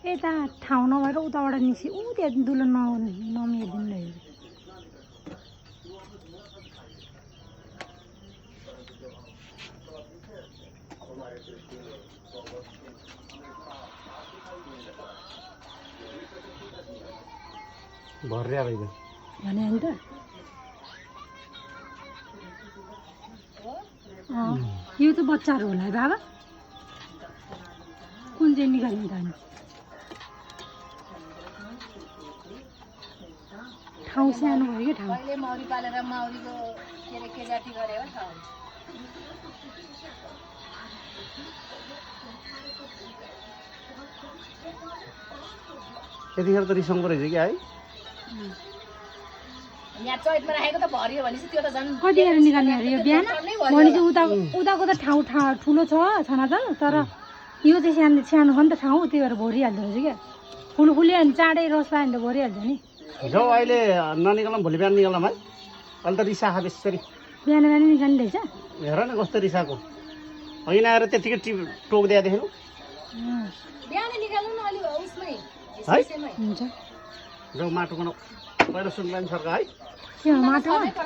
यता ठाउँ नभएर उताबाट निस्कि त्यहाँ दुलो नमिरिदिनु रहेछ भर्या भइगयो भने नि त यो त बच्चाहरू होला है बाबा कुन चाहिँ निकाल्नु त अनि ठाउँ सानो भयो क्या ठाउँ अहिले मौरी पालेर मौरीको के अरे के जाति गरे हो ठाउँ यतिखेर त रिसाउँदो रहेछ कि है यहाँ चैतमा राखेको त भरियो भनेपछि त्यो त झन् कतिखेर निकाल्ने अरे यो बिहान भनेपछि उताको त ठाउँ ठुलो छ छनाजल तर यो चाहिँ सानो सानो छ नि त ठाउँ त्यही भएर भरिहाल्दो रहेछ क्या फुल्यो भने चाँडै रस लाग्यो भने त भरिहाल्छ नि जाऊ अहिले ननिकालौँ भोलि बिहान निकालौँ है अहिले त रिसा बेसरी बिहान बिहान निकाल्ने रहेछ हेर न कस्तो रिसाको होइन आएर त्यतिकै टोक्दिया देख्नु बिहान निकाल्नु न अलि उसमै है त्यसैमै हुन्छ जाऊ माटो बनाऊ पहिलो सुनलाइन सरकार है के माटो